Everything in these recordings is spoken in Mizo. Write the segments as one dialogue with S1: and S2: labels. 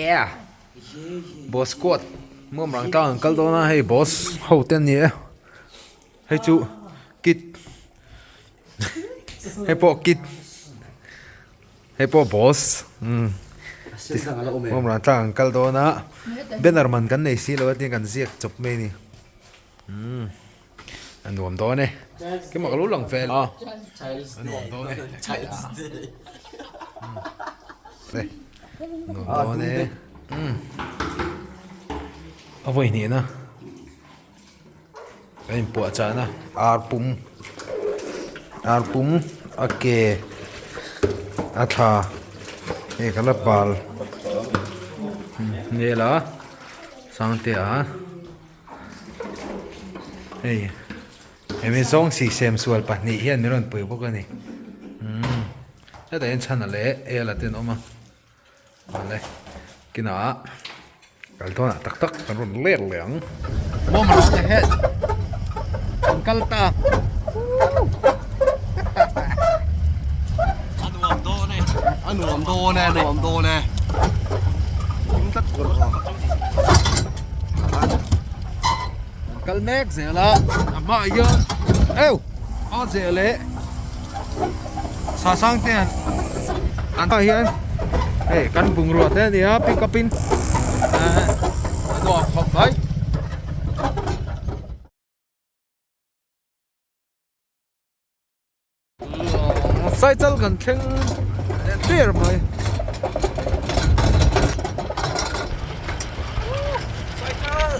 S1: Yeah! Boss squad muam rang tlang an kal dawn a hei boss ho te an ni e hei chu kit hei pawh kit hei pawh boss umm muam rang tlang an kal dawn a banner man kan nei si lo a tin kan ziak chawp mai a ni umm. A nuam dawn e. Keimah ka lo lang fel a. A nuam dawn e. Nuam dawn e. A vawi hnihna. Kan inpuah chahna ar pum ar pum a ke a thla hei ka la pal hmel a Sangtea. Hei hemi zawng sihsem sual pahnih hian min rawn pui bawk a ni umm hetah hian chhana leh ela te an awm a awle kinah kal dawnah tak tak kan rawn let leh ang. Mawm rang te hian an kal ta
S2: A nuam dawn e a nuam dawn e a nuam dawn e.
S1: Kan kal mek zel a a hmaah hian eu a zeh leh sasang te an an ah hian hei kan bungrua te a ni a pick up in a nuam khawp mai. Saichal kan thleng leh der mai.
S2: Saichal!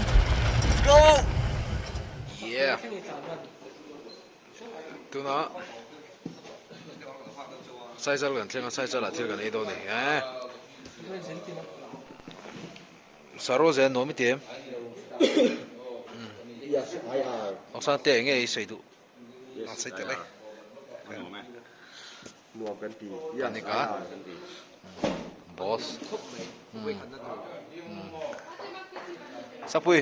S2: Let's go!
S1: Yeah. Tuna Saichal kan thleng a Saichal ah thil kan ei dawn a ni e. Saroze a nuam i ti em?
S2: Yes, I are.
S1: Awsante enge i sawi duh? An sawi tel e.
S2: Nuam kan ti.
S1: Yes, I are kan ti. Boss. Sapui.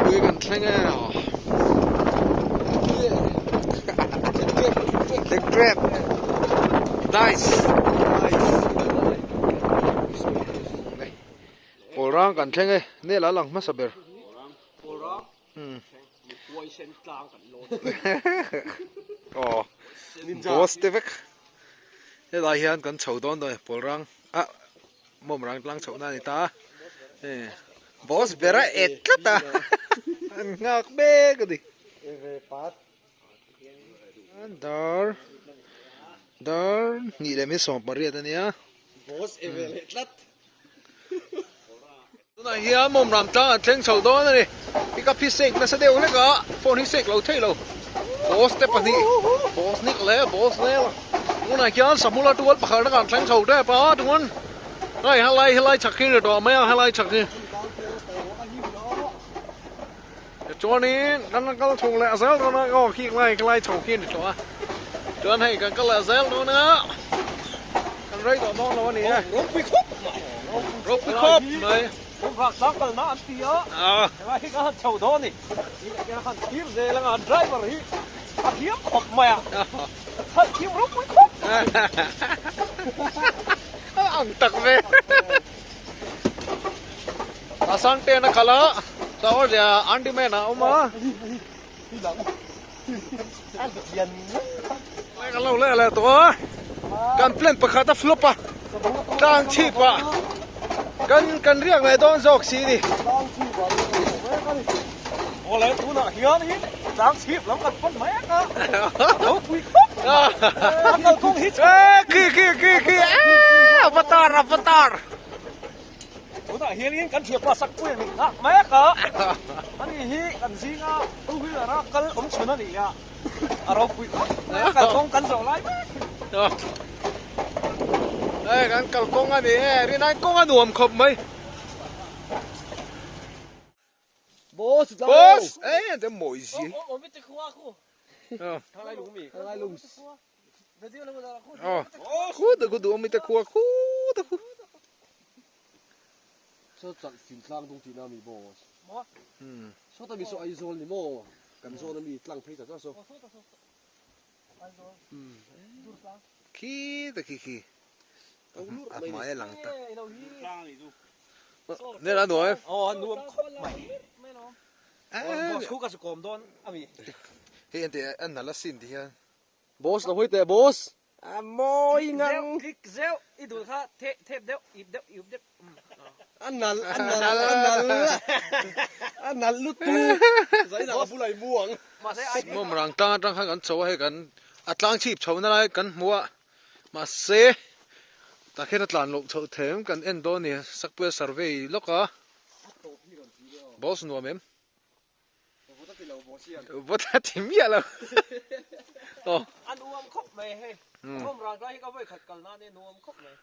S1: Pui kan thleng e. The grab. Nice. Pawl rang kan thleng e. Nel a lang hmasa ber. Aw boss te vek helai hian kan chho dawn dawn e pawl rang ah mawm rang tlang chhoh na a ni ta a boss ber a et tlat a an nghak mek a ni dar dar hnih leh mi 18 a nia. Tunah hian mawmram tlang an thleng chho dawn a ni. Pickup hi shake nasa deuh hlek a, phone hi shake lo thei lo. Boss te pahnih, boss nik leh boss nel. Tunah hian Samula tual pakhat a kan thleng chho tep a, chuan hei helai helai chhak hi ni tawh mai a, helai chhak hi. Tichuanin kan kal chho leh zel dawn a, aw khi lai lai chho khi a ni tawh a. Chuan hei kan kal leh zel dawn a, kan rei tawh dawn lo a ni e.
S2: Ropui khawp mai.
S1: Ropui khawp mai.
S2: Ropui tlang kalna an ti a, helai hi kan han chho dawn a ni. Tih han thlir zel anga driver hi a thiam khawp mai a, khalh thiam ropui khawp mai.
S1: A ang tak ve. A sang ten a khalh a tower leh a Andy man a awm a kan lo leh leh tawh a kan plan pakhat a flop a tlang chhip ah kan kan riak leh dawn zawk si ni.
S2: Awle tunah hian in tlang chhip lam kan pan mek a ropui khawp mai a kalkawng hi chu
S1: khi khi khi khi avatar avatar.
S2: Tunah hianin kan thianpa Sakpui a nih nghak mek a, ani hi kan zinga two wheeler a kal awm chhun a ni a, a ropui khawp mai a, kalkawng kan zawh lai mek hi.
S1: Hei kan kalkawng a ni e, rinai kawng a nuam khawp mai.
S2: Boss,
S1: Boss, eh, te mawi si. Aw, khu ta khu duh awm i te khua khu ta khu.
S3: Saw chalh fim tlang dung tihna a mi boss. Sawta mi saw Aizawl ni maw? Kan zawn a mi tlang phei ta chuan saw.
S1: Khi ta khi khi. A hmai a lang ta. Nel a nuam em?
S2: Aw a nuam khawp mai. Boss khu ka chu kawm dawn a mi.
S1: Hei enteh a nalh asin ti hian.
S3: Boss lo hawi teh boss.
S2: A mawi ngang. Click zeuh i dul kha thep deuh ip deuh iup deuh.
S3: A nalh a nalh a nalh a nalh lutuk. Zainah ka bulah i mu ang.
S1: Mawm rang tlang atang khan kan chho a hei kan a tlang chhip chho na lai kan hmu a mahse tah khian a tlan loh chhoh them kan en dawn a ni Sakpuia survey lawk a boss nuam em. Vawt a ti miah lo.
S2: Aw. A nuam khawp mai hei. Home rang lai hi ka vawi khat kal nan e nuam khawp mai.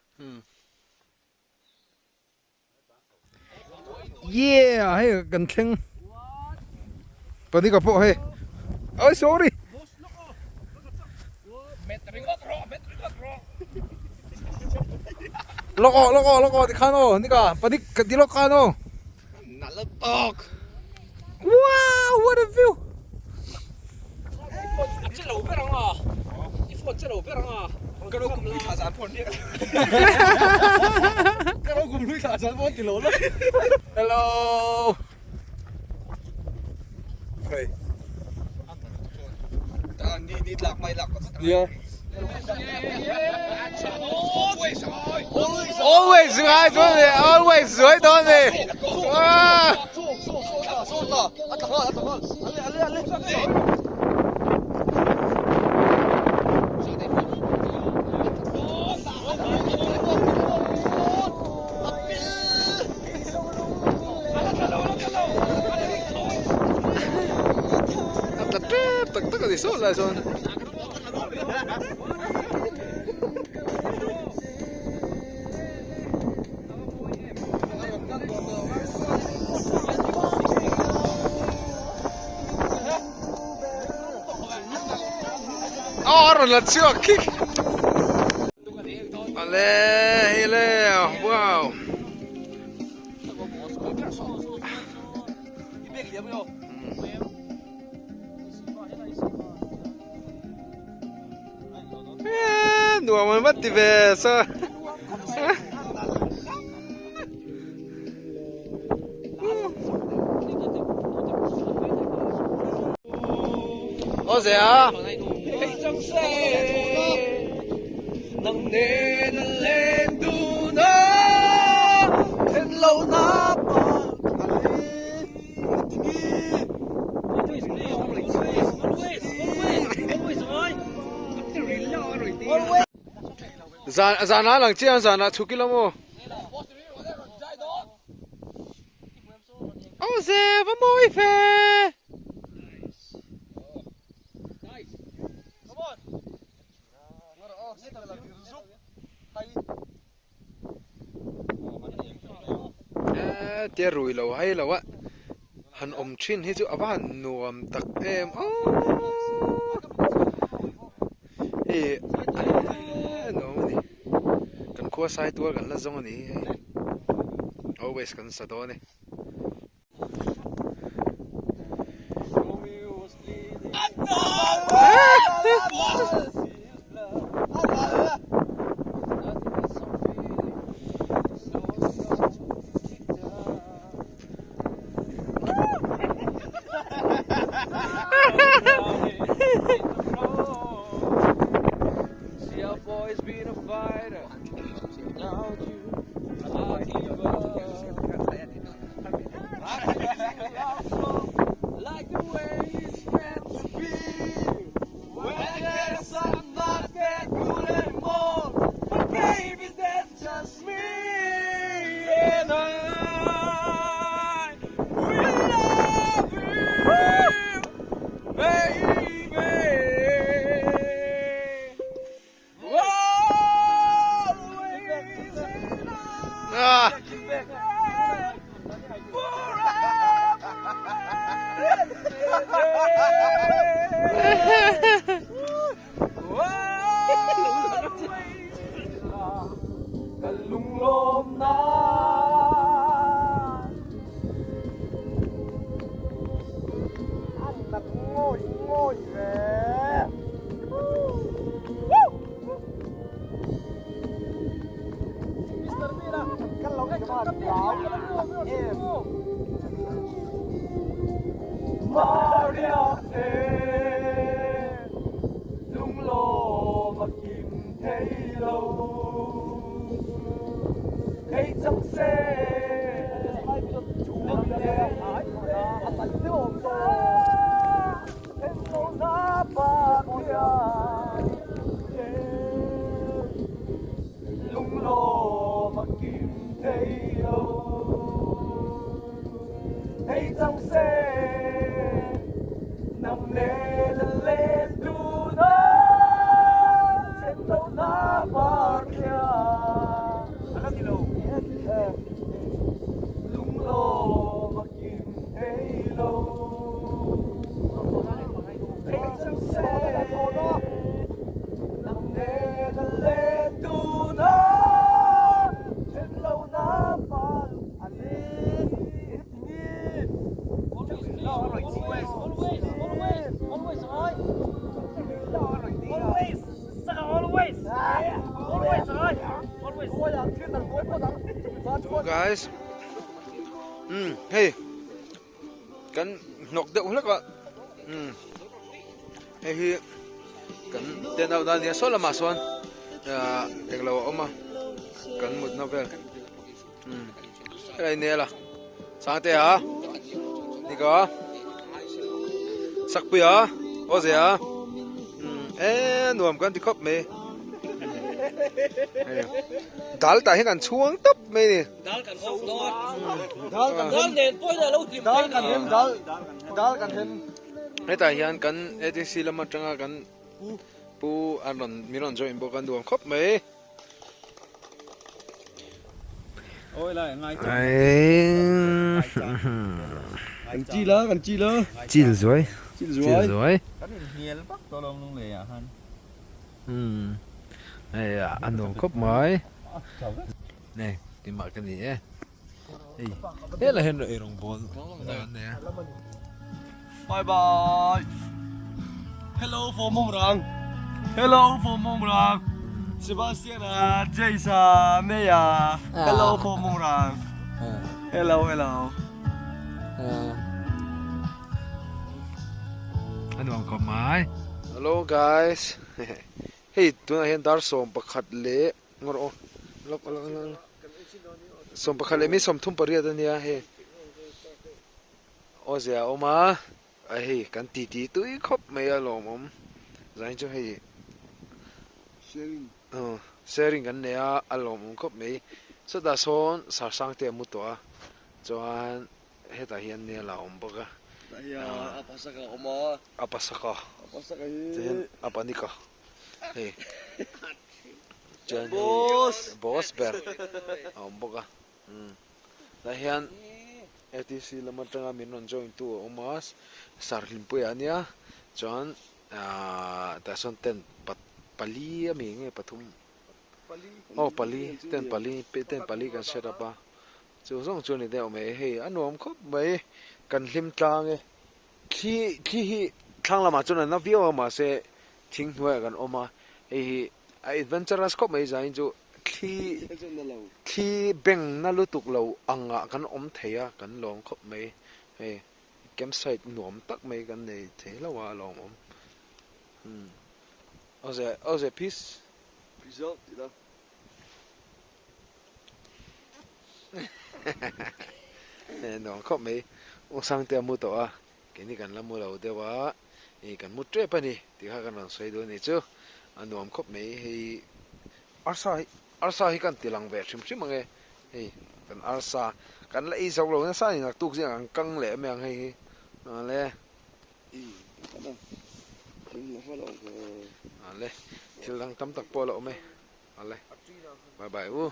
S1: Yeah, hei kan thleng. Panika pawh hei. Oi sorry. Lawk aw, lawk aw, lawk aw tikhan aw, nika panik ka ti lawk khan aw.
S3: Nalh tawk.
S1: Wow, what a view.
S2: A che lo ber ang a. I phone che lo ber ang a.
S3: Ka ro kum lui thla zan phone riak. Ka ro kum lui thla zan phone ti lo la.
S1: Hello. Hey.
S3: Ta ni ni tlak mai lak. Yeah.
S1: Always ngai dawn ni, always zuai dawn ni. A tla tep tak tak a ni sawn lai sawn. Aw a rawn la chhuak khi. Ale hei le wow. Nuam an vat ti ve sa. Aw ze a. Zan zan a lang chiang zan ah chhuk ila maw. Aw ze va mawi fe. Tia rui lo hai lo a han awm thin hi chu a va han nuam tak em aw hei nuam a ni kan khua sai tual kan la zawng a ni hei always kan sa dawn e. Guys, hei kan hnawk deuh hlek a, hei hi kan tenau dan nia saw lamah sawn englo a awm a kan mutna vel. Helai nel a Sangte a Nika Sakpui a Awze a e nuam kan ti khawp mai dal tah hian kan chhuang tawp mai ni
S2: dal kan ho dawn dal kan dal nen pawhin a lo hlim
S3: dal kan hem dal dal kan hem
S1: hetah hian kan ATC lam atanga kan pu an rawn min rawn join bawk a nuam khawp mai.
S3: Kan chi la kan chi la
S1: chil zuai
S3: chil zuai
S1: zuai
S4: kan in hnial vak tawh lo lung lei ah khan
S1: hei a nuam khawp mai nei timah ka ni e hei helai hian ei rawng bawl an nei a
S3: bye bye hello for mawmrang hello for mawmrang Sebastian a Jace a May a hello for mawmrang hello hello
S1: a nuam khawp mai hello guys hei tunah hian dar 11 leh Ngawr aw lawk lawk lawk 11 leh mi 38 a nia hei awzia a awm a a hei kan titi tui khawp mai a lawmawm zain chu hei aw sharing kan nei a a lawmawm khawp mai chutah sawn sarsang te a mu tawh a chuan hetah hian nel a awm bawk a
S3: a pasaka a awm a
S1: a pasaka chuan a panika. Hei chuan hei boss ber a awm bawk a tah hian atc lam atanga min rawn join tu a awm a Sarhlimpuia a nia chuan ahh tah sawn tent pali ami nge pathum aw pali tent pali tent pali kan set up a chu zawng chu a ni deuh mai hei a nuam khawp mai kan hlim tlang e. Thli thli hi thlang lamah chuan a na viau a mahse thing hnuaiah kan awm a hei hi a adventurous khawp mai zain chu thli thli beng na lutuk lo angah kan awm thei a kan lawm khawp mai hei campsite nuam tak mai kan nei thei hlauh a a lawmawm umm awze awze peace
S3: peace out tih la.
S1: Nuam khawp mai U Sangte a mu tawh a keini kan la mu lo deuh a ih kan mu tep a ni tih kha kan rawn sawi duh a ni chu a nuam khawp mai hei arsa hi arsa hi kan ti lang ve hrim hrim ang e hei kan arsa kan la ei zo lo nasa a ni naktuk zing ang kang leh em ang hei hi ale ale thil dang tam tak pawh a la awm e. Ale bye bye u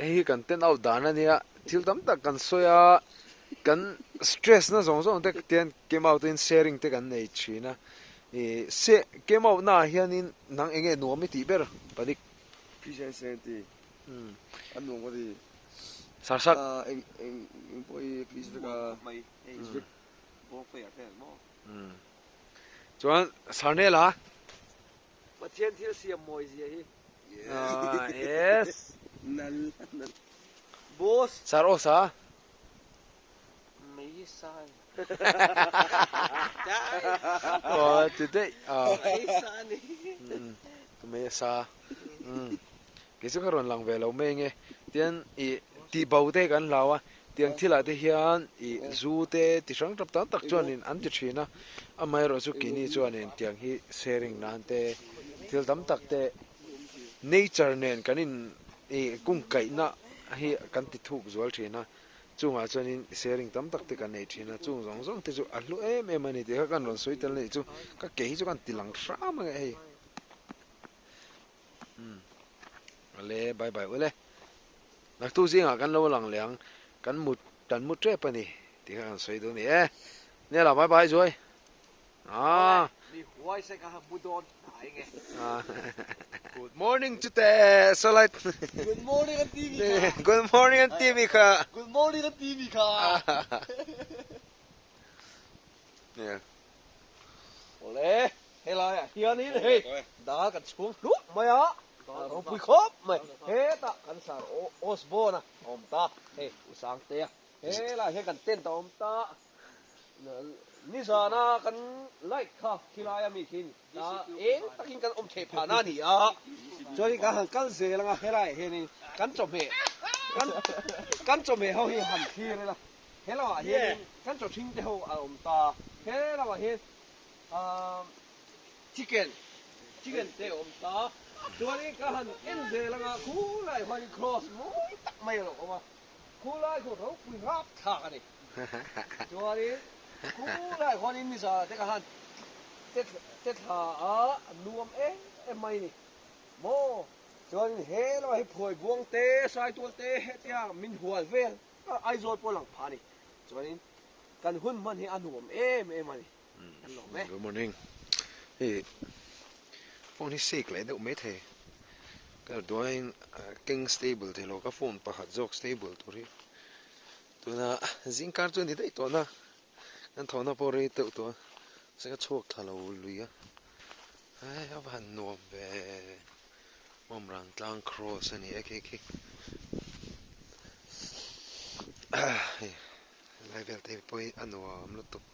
S1: hei hi kan ten out dan a nia thil tam tak kan sawi a kan stress na zawng zawng te tian came out in sharing te kan nei thin a ih se came out na ah hianin nang eng nge nuam i tih ber panik
S3: P70 a nuam ka ti
S1: sarsak
S3: eng eng eng pawh hi peace vek a peace vek
S1: chuan sarnela
S2: Pathian thil siam mawi zia hi.
S1: Yes.
S3: Nal nal. Boss.
S1: Sir Osa.
S2: Mei sa.
S1: Oh, ti daih.
S3: Mei sa ni.
S1: Mei sa. Kei chu ka rawn lang ve lo mai nge. Tian i tih bo te kan hlau a, tiang thilah te hian i zu te ti hrang tap tam tak chuanin an ti thin a, amaherawhchu keini chuanin tiang hi sharing nan te thil tam tak te nature nen kan in i kungkaihna hi kan ti thuk zual thin a, chungah chuanin sharing tam tak te kan nei thin a, chung zawng zawng te chu a hlu em em a ni tih kha kan rawn sawi tel a nih chu, ka ke hi chu kan ti lang hram ang e hei. Umm ale bye bye ule naktuk zingah kan lo lang leh ang kan mut kan mu tep a ni tih kha kan sawi duh a ni e nia la bye bye zuai ah Good morning chute solai
S3: Good morning an ti mi kha
S1: Good morning an ti mi kha
S3: Good morning an ti mi kha
S1: Nia
S2: Awle, helaiah hianin hei dal kan chhung hluah mai a, a ropui khawp mai. Hetah kan sar Osborne a awm ta, hei U Sangtea, helaiah hian kan tent a awm ta. Nizana kan light kha khilaia mi khin eng takin kan awm theih phahna a ni a, chuanin kan han kal zel anga helaiah hianin kan chawhmeh kan chawhmeh ho hi han thlir ila. He lamah hianin kan chaw hring te ho a awm ta, he lamah hian ahh chicken chicken te a awm ta, chuanin ka han en zel anga khulai huanin cross mawi tak mai a lo awm a, khulai khu ropui rap thlak a ni, chuanin khulai huanin nizan te ka han che che thla a nuam em em mai a ni maw, chuanin he lamah hi phuai buang te saitual te hetia min hual vel. Aizawl pawh lang pha a ni. Chuanin kan hun hman hi a nuam em em a ni. Kan lawm e.
S1: Good morning. Hei phone hi shake leh deuh mai thei. Ka duain keng stable thei lo ka phone pakhat zawk stable tur hi. Tuna zingkar chu a ni daih tawh na. Kan thawhna pawh rei deuh tawh a. Mahse ka chhuak thla lo lui a. Hei a va han nuam ve. Awmrang tlang cross a ni e khi khi hei helai vel te pawh hi a nuam lutuk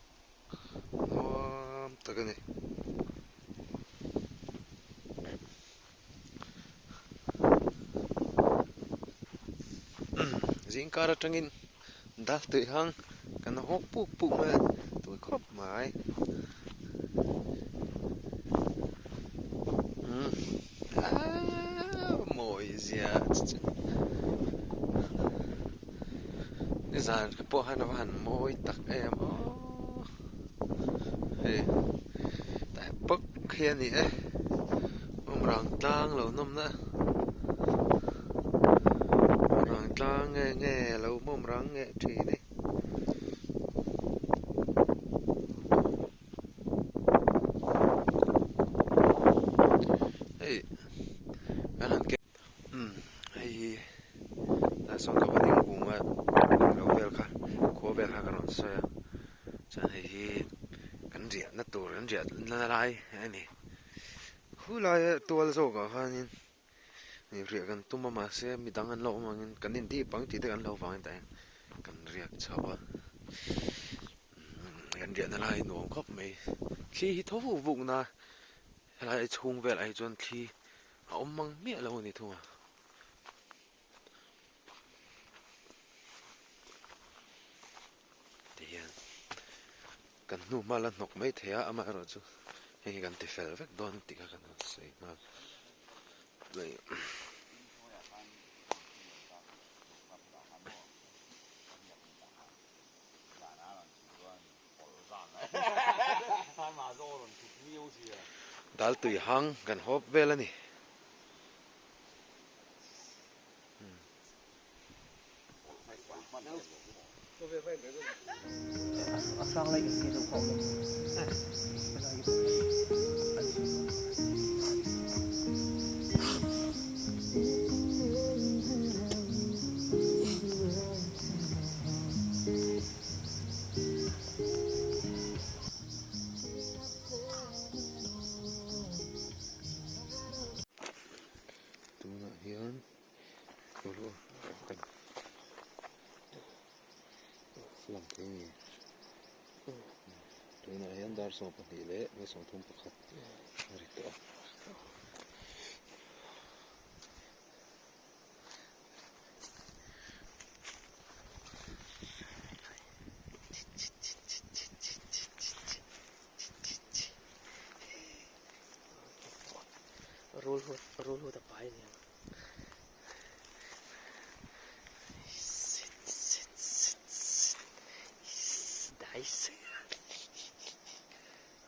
S1: nuam tak a ni. Zingkar atangin dal tui hang kan hawk puk puk mai a tui khawp mai. Aaa mawi zia chu nizan pawh khan a va han mawi tak em aw hei tlai bawk hi a ni e awmrang tlang lo nawmna awmrang tlang nge nge lo awmrang nge thin e. Hei kan han ken umm hei hi tah sawn ka va ding vung a lo vel kha khua vel kha ka rawn sawi a chuan hei hi kan riahna tur kan riahna lai a ni khulai tual zawkah khanin Riah kan tum a mahse midang an lo awm angin kan indip ang tih te kan lo vang ta kan riak chho a kan riahna lai nuam khawp mai thli hi tho vuk vuk na helai chhung velah hi chuan thli a awm mang miah lo a ni thung a. Tihian kan hnu hma la hnawk mai thei a amaherawhchu hei hi kan ti fel vek dawn tih kha kan han sawi nghal Dal tui hang kan hawp vel a ni. Tunah hian. lang thei nge tunah hian dar 12 leh minute 31 a ri tawh a.
S2: Rulhut rulhut a pai aniang.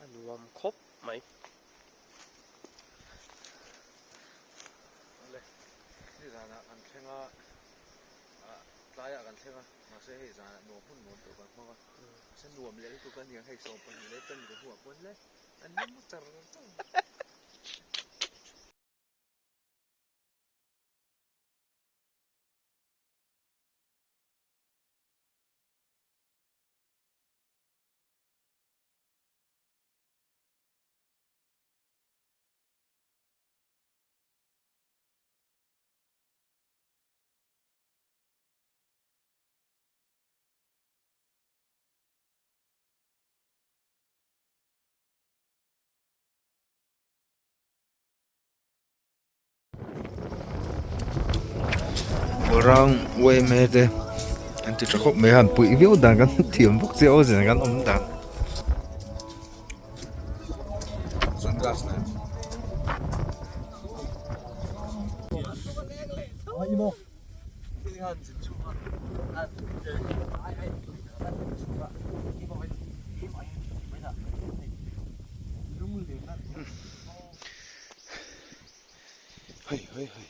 S2: A nuam khawp mai.
S1: Le nizanah kan thleng a ah tlaiah kan thleng a mahse hei zanah nuam hun nuam tawh kan hmang a mahse nuam leh lutuk a niang hei 12 leh ten ka hnuah pawn le an hlim char char. Rang yma te an ti tha khawp mai a han puih viau dan kan thiam bawk che aw zin kan awm dan. Sunglass nen. Hei hei hei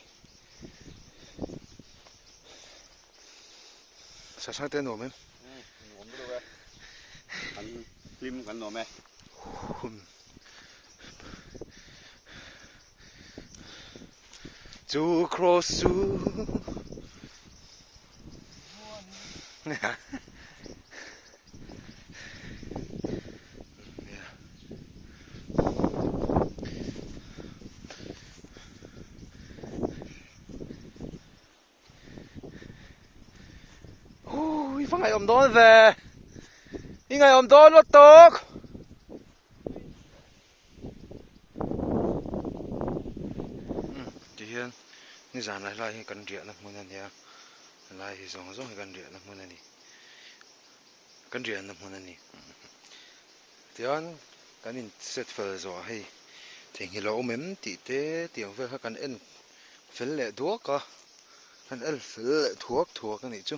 S1: Sasang te nuam em?
S4: Nuam deuh e. Kan hlim kan nuam e.
S1: Hun Chu cross chu I va ngaihawm dawn ve i ngaihawm dawn lutuk tihian nizan lai lai hi kan riahna hmun a nia helai hi zawng zawng hi kan riahna hmun a ni. Kan riahna hmun a ni. Tichuan kan in set fel zawh ah hei theihnghilh a awm em tih te tiang vel kha kan en fel leh duak a, kan en fel leh thuak thuak a nih chu.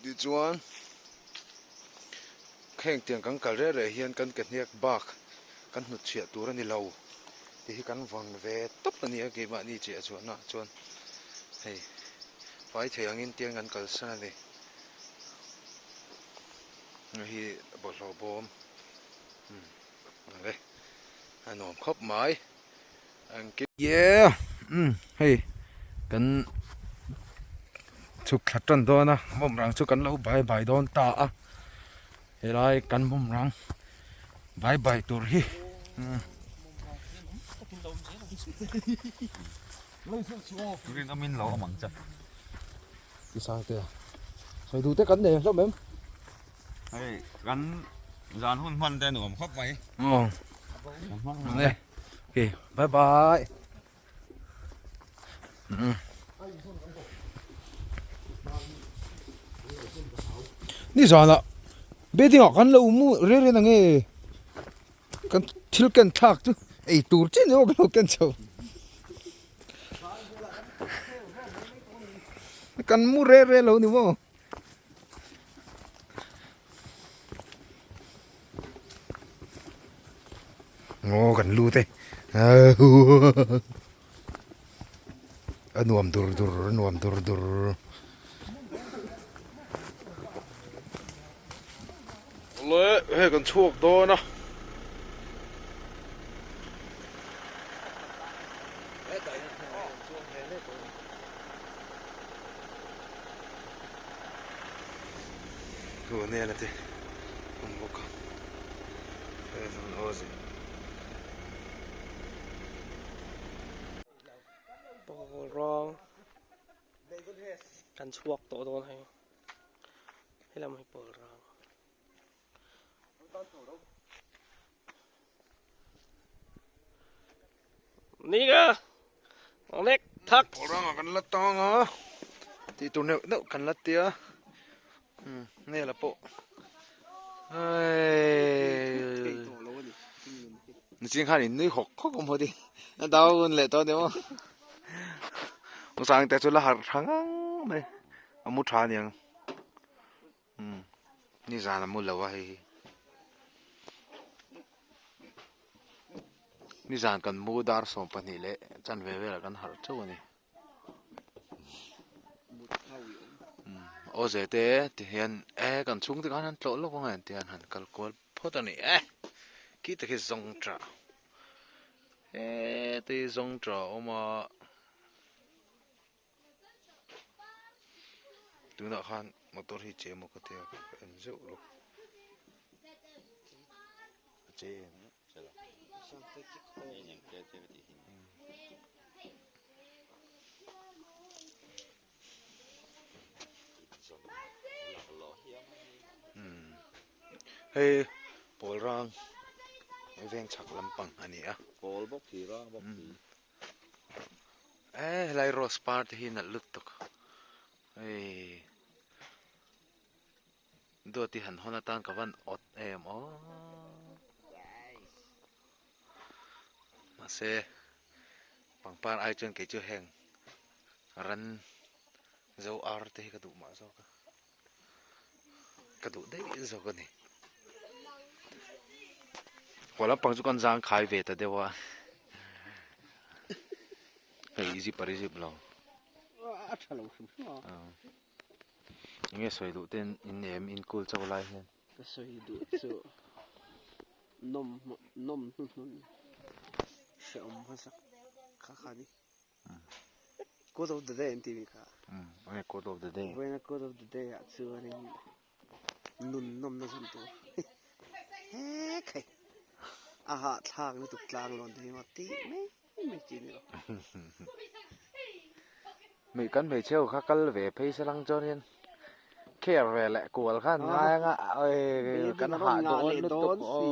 S1: Tichuan heng tiang kan kal reh reh hian kan ke hniak bak kan hnut chhiah tur a ni lo tih hi kan vawn ve tawp a ni a keimahni chiah chuan ah chuan hei fai thei angin tiang kan kalsan a ni. Hei hi bawlhhlawh bawm umm a nuam khawp mai engkim yeah umm hei kan chhuk thla tan dawn a bawmrang chu kan lo bai bai dawn ta a helai kan bawmrang bai bai tur hi umm. Ti sang te a. Sawi duh te kan nei hlawm em?
S4: Hei kan zan hun hman te nuam khawp mai.
S1: Aw. Ne. Okay, bye bye. Ni zana bedding ah kan lo mu re re na nge kan thil ken thlak chu ei tur chin emaw kan lo ken chho. Kan mu re re lo ni maw. Aw kan lut e. A nuam dur dur a nuam dur dur. Awle hei kan chhuak dawn a. Nela te awm bawk a hei chuan awzi.
S2: Pawl rawng kan chhuak tawh dawn hei. Helam hi pawl rang. Ni ka nek thak.
S1: Pawl rangah kan la tang a, tih tur neuh neuh kan la tia. Umm nel a pawh. Nichin khan in nui hawk hawk awm haw ti. A down leh tawh a ni maw. U Sangte chu la harh tha ngang mai. A mu tha aniang. Umm nizan a mu lo a hei hi. Nizan kan mu dar 12 leh chanve velah kan harh chauh a ni. Aw zete ti hian e kan chhungte khan an tlawh lawk ang e tihian han kal kual phawt a ni e khi te khi zawng tah heti hi zawng tah a awm a tunah khan motor hi che emaw ka tia ka en zeuh lawk a che em. Hei pawl rang veng chhak lampang a ni a.
S4: Pawl bawk hi rang bawk hi.
S1: E helai rose par te hi nalh lutuk hei. Duati han hawn atan ka van awt em aw. Mahse pangpar ai chuan kei chu heng ran zo ar te hi ka duh mah zawk a. Ka duh daih zawk a ni. Haw lampang chu kan zang khai ve ta deuh a. Hei i zip a ri zip lo.
S3: A tha lo hrim hrim a.
S1: Enge sawi duh ten in em in kul chauh lai hian.
S2: Ka sawi duh chu nawm nawm hnu hnun hrehawm hmasa kha kha ni. Quote of the day an tih mi kha.
S1: Enge quote of the day?
S2: Vawiina quote of the day ah chuanin nun nawmna zawn tur he khai a hahthlak lutuk tlang lawn te hi maw tih mai mai chi a ni lo.
S1: Hmei kan hmeichhe ho kha kal ve phei se lang chuan in care ve leh kual khan ngai anga kan hah dawn lutuk aw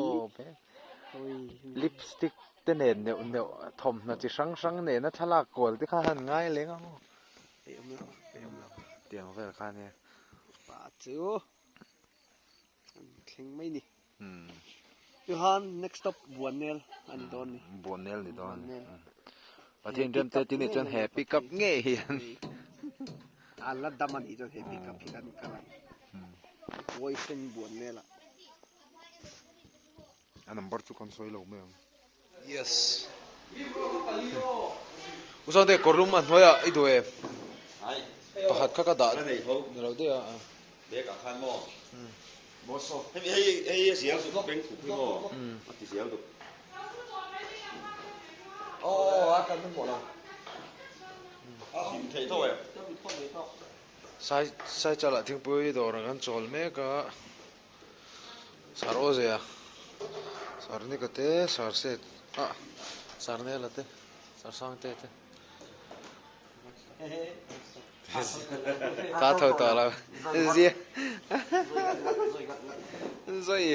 S1: lipstick te nen neuh neuh thawmhnaw chi hrang hrang nena thlalak kual te kha han ngai leng ang aw tiang vel kha nia.
S2: Pa chu an thleng mai ni. Johan next stop Buannel a ni dawn ni.
S1: Buannel ni dawn ni. Pathian rem te tini chuan he pick up ngei hian.
S2: A la dam a nih chuan he pick up hi kan kal ang. Huaisen Buannel ah.
S1: A number chu kan sawi lo mai ang. Yes. U Sangte kawr lum a hnuaiah i duh em? Pakhat kha ka dah ni lo daih a.
S4: Bag ah khan maw? Hemi hei hei a zial zuk beng thuk hi maw? A ti zial duk.
S3: Aw a kan hmuh lo.
S4: A hlim thei tawh em?
S1: Sai sai chalah thingpui dawr ah kan chawl mek a. Sar aw zia sar nika te sar set ah sar nela te sar sang te te ta tho tawh lo zia zai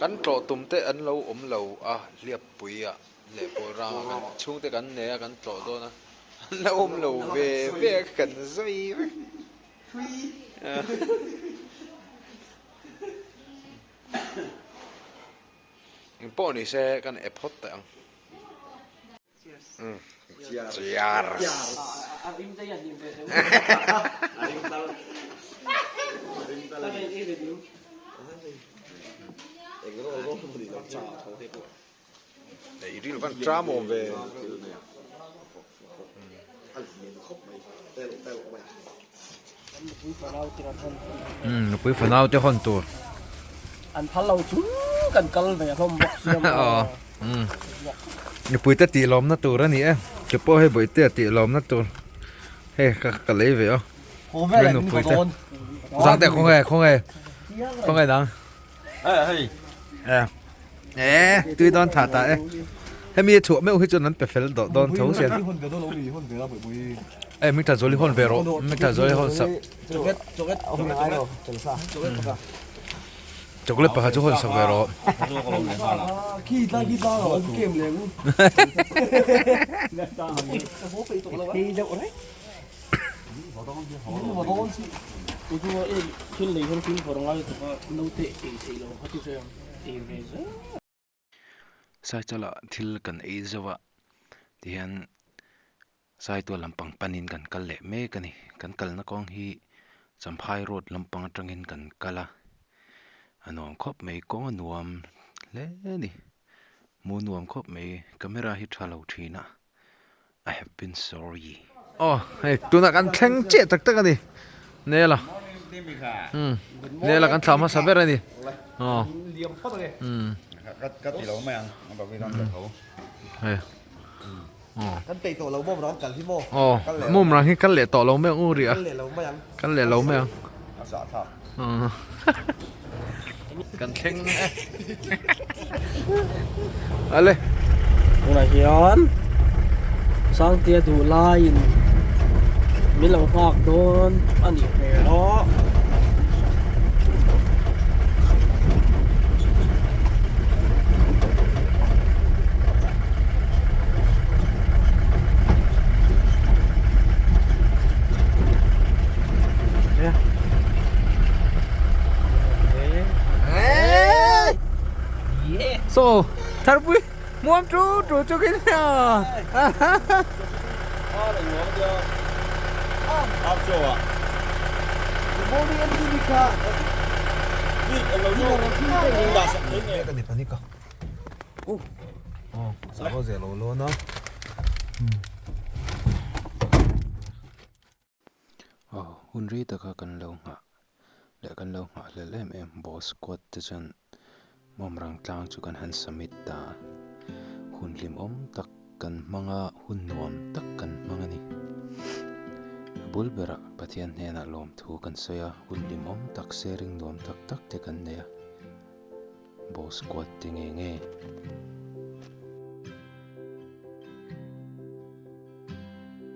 S1: kan tlawh tum te an lo awm lo a hliap pui ah leh pawl rang ah kan chhungte kan nei a kan tlawh dawn a an lo awm lo ve ve a kan zai vek eng pawh ni se kan e phawt teh ang cheers I ril van tram awm ve. Nupui fanau te hawn tur.
S2: An phal lo chu kan kal ve hlawm bawk sia maw.
S1: Nupui te tih lawmna tur a ni e. Ke pawh hei bawihte a tih lawmna tur. Hei ka ka lei ve aw. Nupui te. Zangte khawnge khawnge khawnge dang.
S4: Hei
S1: e e tui dawn tha ta e hemi a chhuah meuh hi chuan an pe fel dawh dawn tho sia. Eh mi tha zoli hawn ve rawh mi tha zoli hawn sak.
S3: Chocolate chocolate chocolate pakhat.
S1: Chocolate pakhat chu hawn sak ve rawh. Saichala thil kan ei zauh a tihian Saitual lampang panin kan kal leh mek a ni. Kan kalna kawng hi Champhai road lampang atangin kan kal a, a nuam khawp mai kawng a nuam hle a ni. Hmuh nuam khawp mai camera hi tha lo thin a I have been sorry. Aw hei tunah kan thleng chiah tak tak a ni Nela umm Nela kan thlah hmasa ber a ni aw umm hei.
S3: Kan peih tawh lo mawm rang kal hi maw?
S1: Aw, mawm rang hi kal leh tawh lo mai ang u ri a.
S3: Kal leh lo mai ang.
S1: Kal leh lo mai ang.
S4: A zah thlak.
S1: Kan thleng e. Ale.
S2: Tunah hian Sangtea duh laiin min lo nghak dawn a nih hmel a.
S1: So, tharpui muam tu tu chu kin a. Aw hun rei taka kan lo nghah leh kan lo nghah hlel em em boss squad te chuan Mawmrang tlang chu kan han submit ta a, hun hlimawm tak kan hmang a, hun nuam tak kan hmang a ni. A bul berah Pathian hnenah lawmthu kan sawi a, hun hlimawm tak sharing nuam tak tak te kan nei a, boss squad te nge nge.